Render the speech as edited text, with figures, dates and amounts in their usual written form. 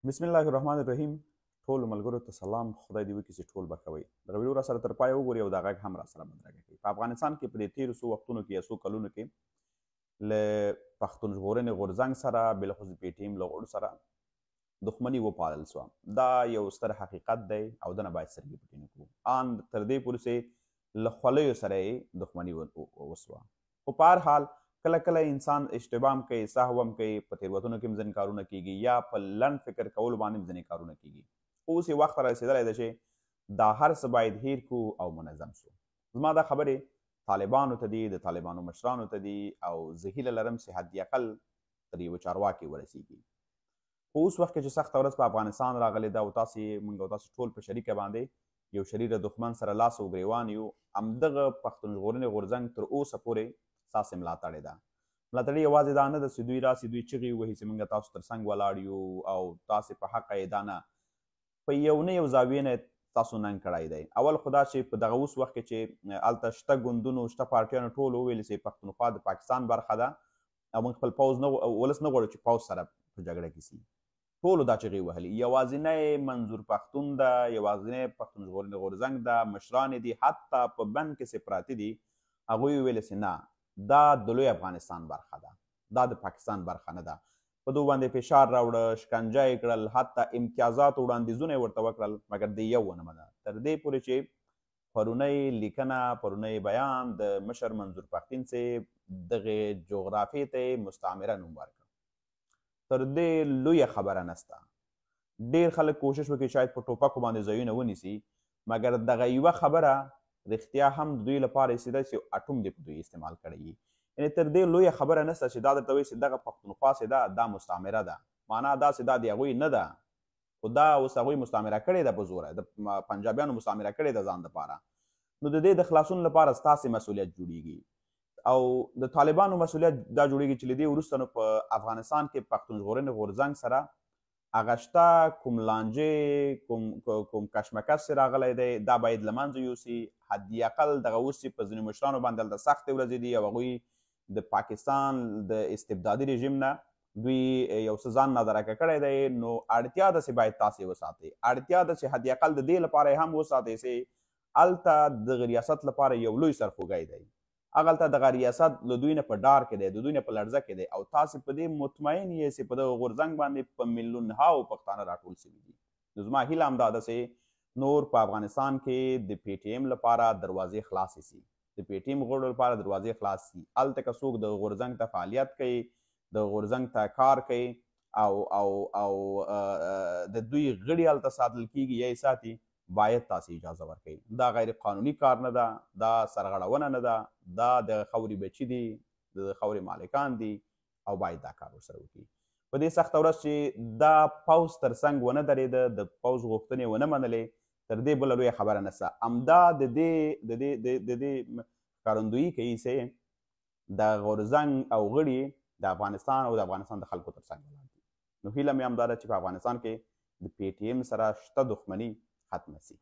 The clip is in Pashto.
بسم الله الرحمن الرحیم. ټول ملګرو ته سلام، خدای دې وکړي چې ټول به ښه وئ. دغه ویډیو را سره تر پایه وګورئ او دا غږ هم را سره بدرګه کړئ. په افغانستان کې په دې تېرو څو وختونو کې یا څو کلونو کې له پښتون ژغورنې غورځنګ سره، بالخصوص پي ټي ایم له غړو سره دښمني وپالل سوه. دا یو ستر حقیقت دی او دنه باید سترګې پټې نه کړو. آن تر دې پورې چې له خولیو سره یې دښمني وسوه. خو په هر حال کله کله انسان اشتباه هم کوي، سهو هم کوي، په تېروتنو کې هم ځینې کارونه کېږي یا په لنډ فکر کولو باندې هم ځینې کارونه کېږي. خو اوس یې وخت را رسېدلی دی چې دا هر څه باید هېر کړو او منظم سو. زما دا خبرې طالبانو ته دي، د طالبانو مشرانو ته دي، او زه هیله لرم چې حد اقل تر یوه چارواکي ورسېږي. خو اوس وخت کې چې سخته ورځ په افغانستان راغلې ده او تاسې موږ او تاسې ټول په شریکه باندې یو شریره دښمن سره لاس او ګریوان یو، همدغه پښتون ژغورنې غورځنګ تر اوسه پورې ستاسې ملاتړې ده. ملاتړي یوازې دا نه ده چې دوی راسي دوی چغې ووهي چې موږ تاسو تر څنګ ولاړ یو او تاسې په حقه یې، دا نه، په یو نه یو زاویې نه تاسو ننګ کړی دی. اول خو دا چې په دغه اوس وخت کې چې هلته شته ګوندونو شته پارټیانو ټولو وویل چې پښتونخوا د پاکستان برخه ده او موږ خپل پوځ نه ولس نه غواړو چې پوځ سره په جګړه کې سي. ټولو دا چغې وهلې. یوازینی منظور پښتون ده، یوازینی پښتون ژغورنې غورځنګ ده، مشران یې دي، حتی په بند کې چې پراته دي هغوی ویل چې نه، دا د لوی افغانستان برخه ده، دا د پاکستان برخه نه ده. په دوی باندې فشار راوړه، شکنجه یې کړل، حتی امتیازات وړاندیزونه یې ورته وکړل، مګر دې یو ونه منه. تر دې پورې چې پرونۍ لیکنه، پرونۍ بیان د مشر منظور پښتین چې دغې جغرافیې ته یې مستعمره نوم ورکړ. تر دې لویه خبره نسته. ډېر خلک کوشش وکړي شاید په ټوپکو باندې ځایونه ونیسي، مګر دغه یوه خبره رښتیا هم د دوی لپاره ایسېده چې اټوم دې په دوی استعمال کړی وي. یعنې تر دې لویه خبره نسته چې دا درته وایي چې دغه پښتونخوا چې ده دا مستعمره ده، معنا دا چې دا د هغوی نه ده، خو دا اوس هغوی مستعمره کړې ده په زوره، د پنجابیانو مستعمره کړې ده ځان دپاره. نو د دې د خلاصون لپاره ستاسې مسؤلیت جوړیږي او د طالبانو مسؤلیت دا جوړیږي چې له دې وروسته نو په افغانستان کې پښتون ژغورنې غورځنګ سره هغه شته کوم لانجې کوم کشمکش چې راغلی دی دا باید له منځه یوسي. حد اقل دغه اوس چې په ځینو مشرانو باندې هلته سختې ورځې دي او هغوی د پاکستان د استبدادي رژیم نه دوی یو څه ځان نادرکه کړی دی، نو اړتیا ده چې باید تاسې وساتئ. اړتیا ده چې حد اقل د دې لپاره یې هم وساتئ چې هلته دغه ریاست لپاره یو لوی سرخوږی دی. هغلته دغه ریاست له دوی نه په ډار کې دی، د دوی نه په لړزه کې دی، او تاسې په دې مطمئن یې چې په دغه غورځنګ باندې په میلیونهاو پښتانه راټول سوي دي. نو زما هیله همدا ده چې نور په افغانستان کې د پي ټي ایم لپاره دروازې خلاصې سي، د پي ټي ایم غړو لپاره دروازې خلاص سي. هلته که څوک د غورځنګ ته فعالیت کوي، د غورځنګ ته کار کوي او او او د دوی غړي هلته ساتل کېږي یا یې ساتي، باید تاسې اجازه ورکړئ. دا غیر قانوني کار نه ده، دا سرغړونه نه ده، دا د خاورې بچي دي، د خاورې مالکان دي او باید دا کار ورسره وکړي. په دې سخته ورځ چې دا پوځ تر څنګ ونه درېده، د پوځ غوښتنې ونه منلې، تر دې بله لویه خبره نسته. همدا د دې د دې د دې ښکارندویي کوي چې د غورځنګ او غړي د افغانستان او د افغانستان د خلکو تر څنګ ولاړ دي. نو هیله مې همدا ده چې په افغانستان کې د پي ټي ایم سره شته دښمني ختمه سي.